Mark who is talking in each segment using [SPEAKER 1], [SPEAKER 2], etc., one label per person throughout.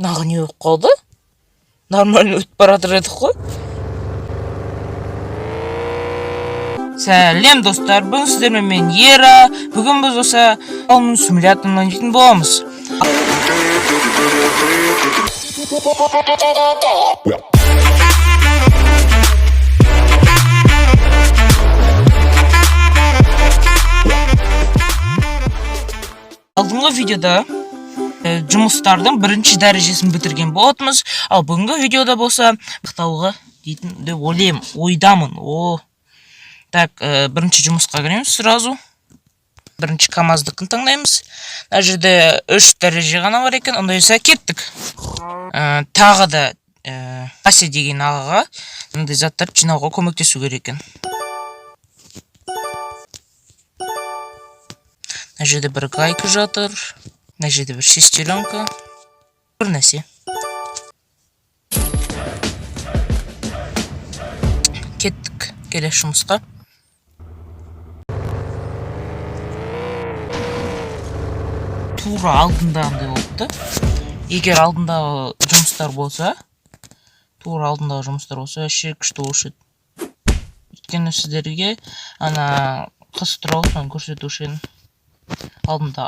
[SPEAKER 1] Мынаған не болып қалды? Нормально өтіп бара жатыр едік қой. Сәлем, достар! Бүгін сіздермен мен, Ера. Бүгін біз осы Алмын симуляторын ойнайтын боламыз. Алдыңғы видеода жұмыстардың бірінші дәрежесін бітірген болатынбыз. Ал бүгінгі видеода болса ақтауға дейтін деп ойлаймын, ойдамын. О, так, бірінші жұмысқа кіреміз сразу. Бірінші КамАЗдікін таңдаймыз. Мына жерде үш дәреже ғана бар екен. Ондай болса, кеттік. Тағы да Ася деген ағаға мындай заттарды жинауға көмектесу керек екен. Мына жерде бір гайка жатыр, мына жерде бір шестеренка, бір нәрсе. Кеттік келесі жұмысқа. Тура алдындағындай болыпты. Егер алдындағы жұмыстар болса, тура алдындағы жұмыстар болса, вообще күшті болушы еді, өйткені сіздерге ана қыз туралы, соны көрсетуші едім алдында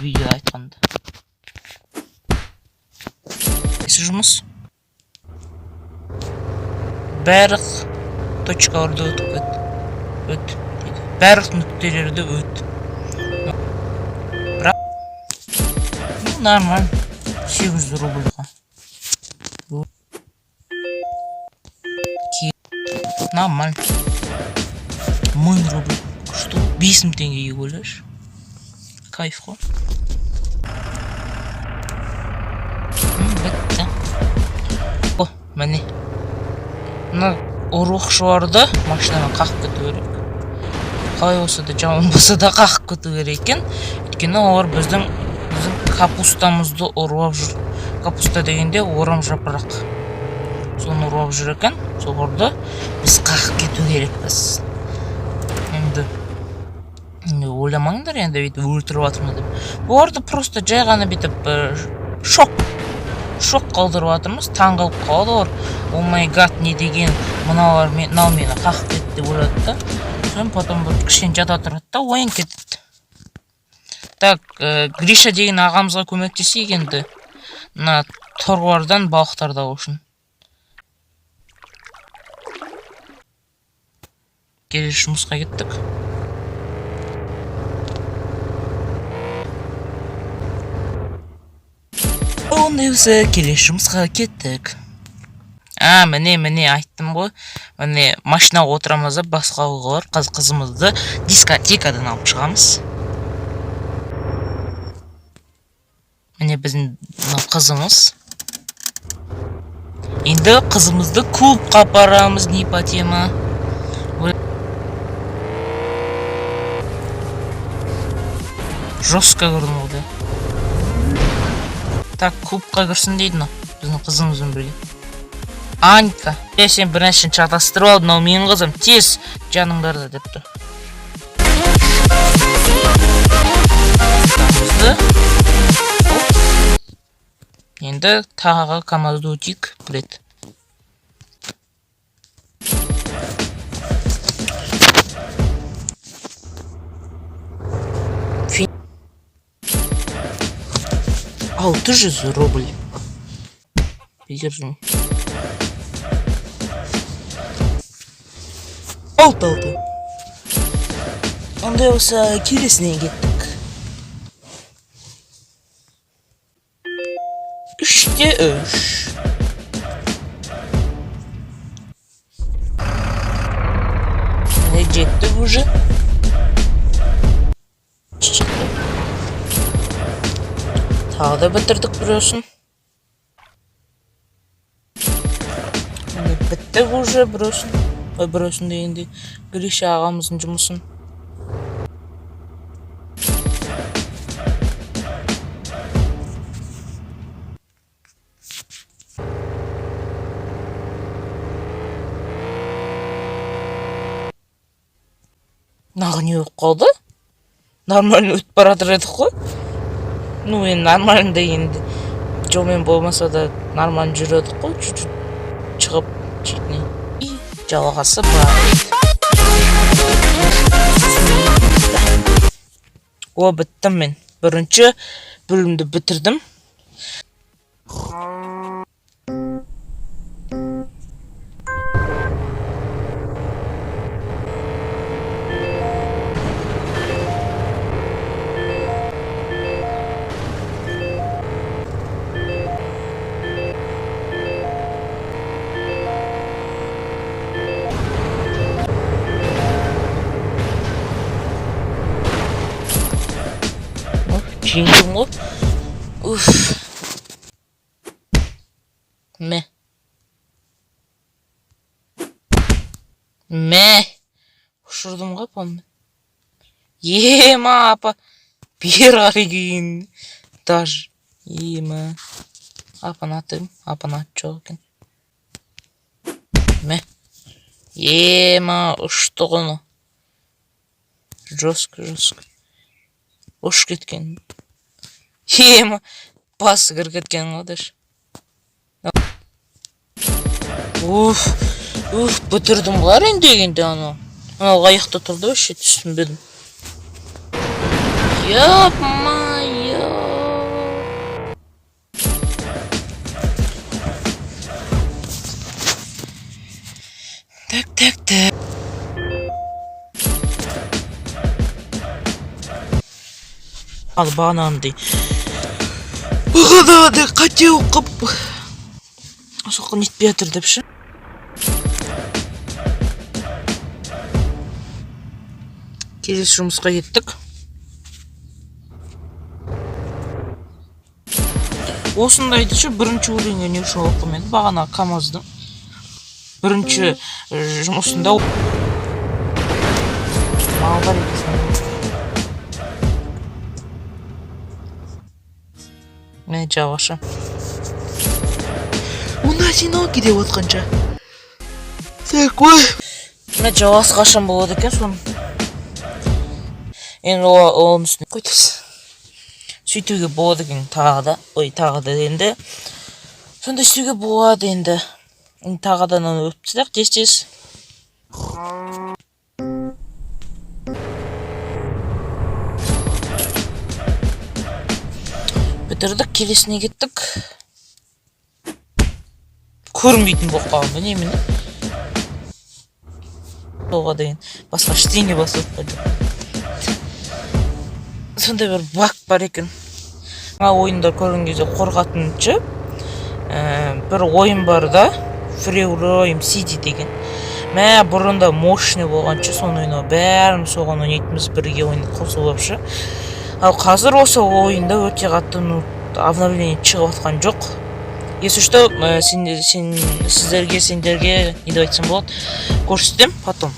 [SPEAKER 1] видеода айтқанда. Келесі жұмыс: барлық точкаларды өтіп кет, өт дейді, барлық нүктелерді өт. Бірақ, ну, нормально, 800 рубльға. Нормально, 1000 рубль. Что, 5000 теңгеге, ойлашы, кайф қой. Бітті. О, міне, мына ұрлықшыларды машинамен қағып кету керек. Қалай болса да, жаман болса да, қағып кету керек екен, өйткені олар біздің капустамызды ұрлап жүр. Капуста дегенде орам жапырақ, соны ұрлап жүр екен. Соларды біз қағып кету керекпіз. Енді ойламаңдар, енді бүйтіп өлтіріп жатырмын деп. Оларды просто жай ғана бүйтіп бір шок қалдырып жатырмыз. Таң қалып қалады олар: «Oh my God, не деген мыналар, мынау мені қағып кетті», — деп ойлады да, сосын потом бір кішкене жата тұрады да, оянып кетеді. Так, Гриша деген ағамызға көмектесейік енді, мына торлардан балықтарды алу үшін. Келесі жұмысқа кеттік. Ондай болса, келесі жұмысқа кеттік. А, міне, міне, айттым ғой, міне, машинаға отырамыз да, басқа ауылға барып, қазір қызымызды дискотекадан алып шығамыз. Міне, біздің мынау қызымыз. Енді қызымызды клубқа апарамыз. Не по тема. Жестко көрдім ғой да. Так, клубқа кірсін дейді мынау біздің қызымызбен бірге. Анька, е, сен бір нәрсені шатастырып алдың, мынау менің қызым, тез жаныңдарда деп тұр. КамАЗды. Оп. Енді тағы КамАЗды өтейік бір рет. 600 рубль. Бекер. Алты, алты. Ондай болса, келесіне кеттік. 3-те 3. Міне, жеттік уже. Шықты. Тағы да бітірдік біреусін. Міне, біттік уже біреусін. Ой, біреусін дегенде, Гриша ағамыздың жұмысын. Мынаған не болып қалды? Нормально өтіп бара жатыр едік қой. Ну, енді нормально дегенде, Жолмен болмаса да нормально жүредік қой, чуть-чуть шығып шетіне. И жалғасы бар. О, біттім мен. Бірінші бөлімді бітірдім. Жеңдім ғой. Уф. Мә. Мә. Ұшырдым ғой апамды. Ема, апа. Бері қарай келген. Даже. Ема. Апаның аты кім? Апаның аты жоқ екен. Мә. Ема, ұшты ғой мынау. Жестко, жестко. Ұшып кеткен. Ема, басы кіріп кеткен ғой даже. Уф, уф, бітірдім ғой әрең дегенде анау. Анау қаяқта тұрды вообще, түсінбедім. Ё-моё. Так, так, так. Ал бағанағындай. Бағанағындай қате оқып. Соққы нетпей жатыр деп ше. Келесі жұмысқа кеттік. Осындайды ше бірінші уровеньге не үшін оқымады? Бағана КамАЗдың бірінші жұмысында мал бар екен. Міне жалғашы. Он одинокий деп отқанша. Так, ой. Міне жалғасы қашан болады екен соның? Енді оның үстіне қойдыңыз. Сөйтуге болады екен тағы да. Ой, тағы да енді. Сонда істеуге болады енді. Енді тағы да мынаны өтіп тастайық тез-тез. Бітірдік, келесіне кеттік. Көрінбейтін болып қалған ба немене? Оға деген басқа ештеңе басып жатқан жоқ. Сондай бір баг бар екен. Мына ойындар көрген кезде қорқатыншы. Бір ойын бар да, Free Roam City деген. Мә, бұрында мощный болғанша соны ойнау, бәріміз соған ойнайтынбыз, бірге ойын қосылып алып ше. Ал қазір осы ойында өте қатты, обновление шығып жатқан жоқ. Если что, сіздерге, сендерге не деп айтсам болады, көрсетемін потом.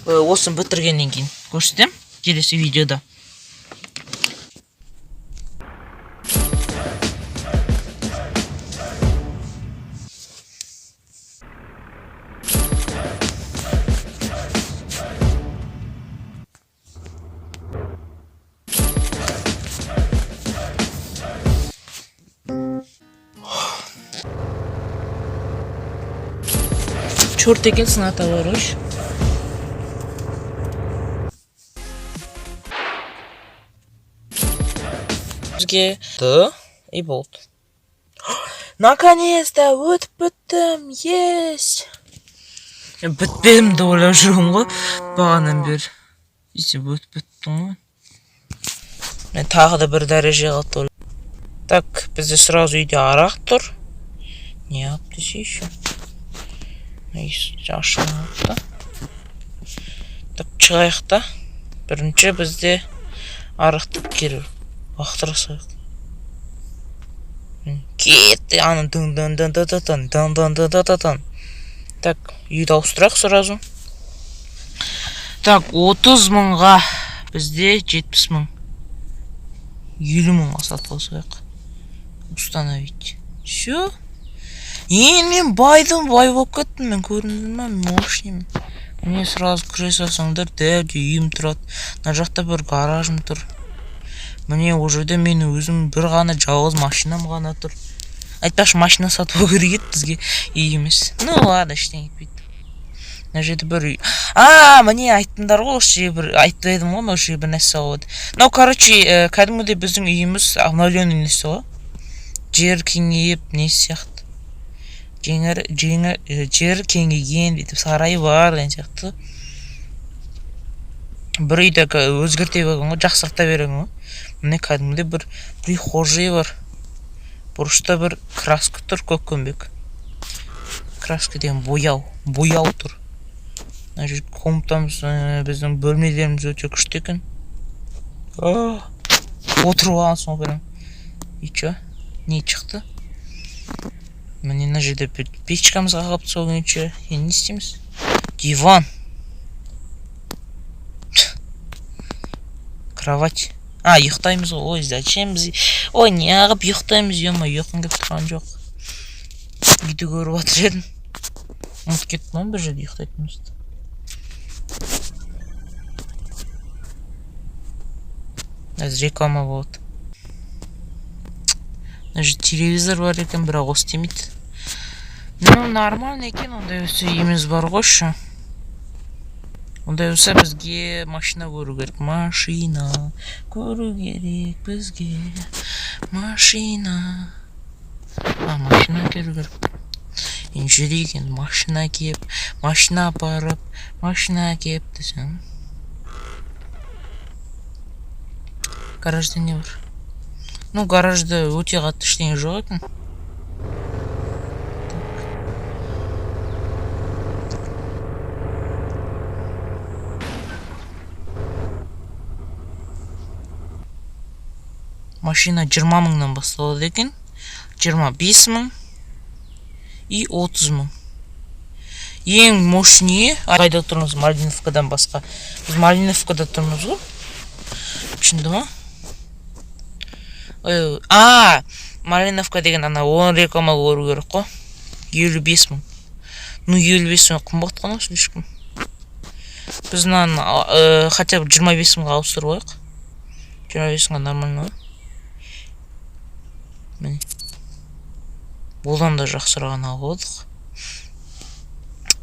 [SPEAKER 1] Осыны бітіргеннен кейін көрсетемін келесі видеода. Черт екенсің, ата бар ғой. Бізге д и болды. Наконец-то өтіп біттім, есть. Мен бітпедім деп ойлап жүрмін ғой бағанадан бері. Сөйтіп өтіп біттім ғой. Мен тағы да бір дәреже қалды. Так, бізде сразу үйде арақ тұр. Не алып десе еще. Ашылмапты. Так, шығайық та. Бірінші бізде арақты кері лақтыра салайық. Кетті, аны дың дың дың дың дың дың дың дың дың дың дың дың. Так, үйді ауыстырайық сразу. Так, 30 мыңға бізде 70 мың. 50 мыңға сатып алсайық. Установить. Всё. Енді мен байдым, бай болып кеттім, мен көрдіңдер ме, мощныймын. Міне сразу кіре салсаңдар, дәу де үйім тұрады. Мына жақта бір гаражым тұр. Міне, ол жерде мен өзім бір ғана жалғыз машинам ғана тұр. Айтпақшы, машина сатып алу керек еді бізге, үй емес. Ну ладно, ештеңе етпейді. Мына жерде бір үй. А, міне, айттыңдар ғой, осы жерге бір айтып едім ғой, осы жерге бір нәрсе салып. Мынау, короче, кәдімгідей біздің үйіміз обновленный нәрсе ғой. Жер кеңейіп, не сияқты. Жеңір, жеңі, жер кеңейген, бүйтіп сарай бар деген сияқты. Бір үйді өзгерте берген ғой, жақсарта берген ғой. Міне, кәдімгідей бір прихожий бар. Бұрышта бір краска тұр, көкпеңбек. Краска деген бояу, бояу тұр. Мына жерде комнатамыз, біздің бөлмелеріміз өте күшті екен. Отырып алғансың ғой прям. И чё? Не шықты? Міне, мына жерде бір печкамызға қалыпты сол күйінше. Енді не істейміз? Диван. Кровать. А, ұйықтаймыз ғой. Ой, зачем біз? Ой, неғып ұйықтаймыз, ё-моё, ұйқым келіп тұрған жоқ. Үйді көріп жатыр едім. Ұмытып кеттім ғой бір жерде ұйықтайтынымызды. Қазір реклама болады. Мына жерде телевизор бар екен, бірақ ол істемейді. Ну, нормально екен, ондай болса үйіміз бар ғой еще. Ондай болса бізге машина көру керек. Машина көру керек бізге. Машина. А, машина келу керек. Енді жүрейік енді, машина әкеп, машина апарып, машина әкеп десең. Гаражда не бар? Ну, гаражда өте қатты ештеңе жоқ екен. Так. Машина 20 мыңнан басталады екен. 25 мың и 30 мың. Ең мощный. Қайда тұрмыз Малиновкадан басқа? Біз Малиновкада тұрмыз ғой. Түсінді ма? Ой, а, Малиновка деген ана, оны реклама көру керек қой. 55 мың. Ну, 55 мың қымбат қой слишком. Біз мынаны хотя бы 25 мыңға ауыстырып алайық. 25 мыңға нормально ғой. Міне. Одан да жақсырағын алып алдық.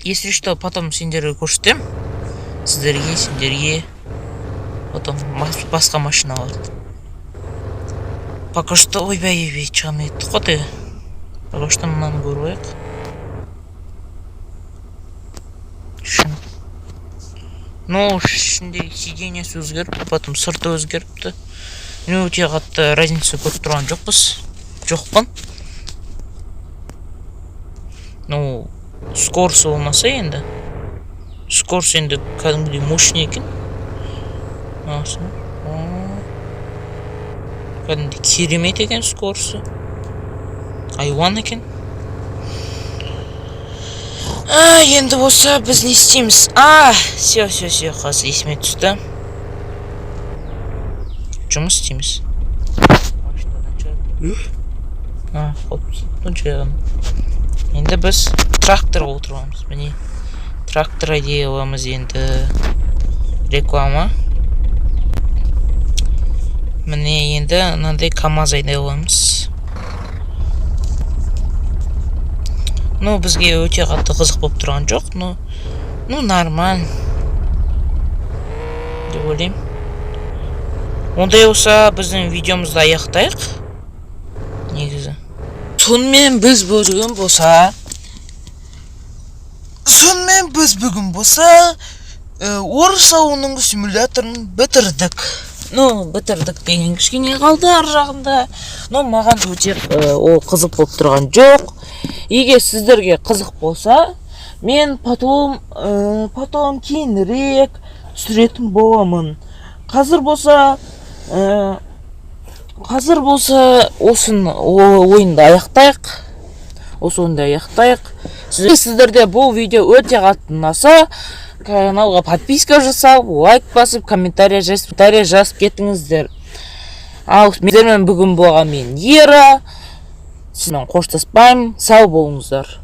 [SPEAKER 1] Если что, потом сендерге көрсетемін. Сіздерге, сендерге. Потом басқа машиналарды. Пока что, ойбай, ойбай, шыға алмай кеттік қой тегі. Пока что мынаны көріп алайық. Ішін. Ну, ішіндегі сиденьесі өзгеріпті, потом сырты өзгеріпті. Ну, өте қатты разница көріп тұрған жоқпыз. Жоқпын. Ну, скорость болмаса енді. Скорость енді кәдімгідей мощный екен. Асын. Кәдімгідей керемет екен скорості. Айуан екен. А, енді болса біз не істейміз? А, все, все, все, қазір есіме түсті. Жұмыс істейміз. Машинадан шығады. А, қойып жай ғана. Енді біз тракторға отырамыз. Міне, трактор айдай аламыз енді. Реклама. Міне, енді мынандай КамАЗ айдай аламыз. Ну, бізге өте қатты қызық болып тұрған жоқ, но ну нормально деп ойлаймын. Ондай болса біздің видеомызды аяқтайық негізі. Сонымен біз бүгін болса орыс ауылының симуляторын бітірдік. Ну, бітірдік деген, кішкене қалды ар жағында. Но маған өте ол қызық болып тұрған жоқ. Егер сіздерге қызық болса, мен потом кейінірек түсіретін боламын. Қазір болса осыны ойынды аяқтайық. Осы ойынды аяқтайық. Сіздерде бұл видео өте қатты ұнаса, каналға подписка жасап, лайк басып, комментарий жазып кетіңіздер. Ал сіздермен бүгін болған мен, Ера. Сізбен қоштаспаймын. Сау болыңыздар.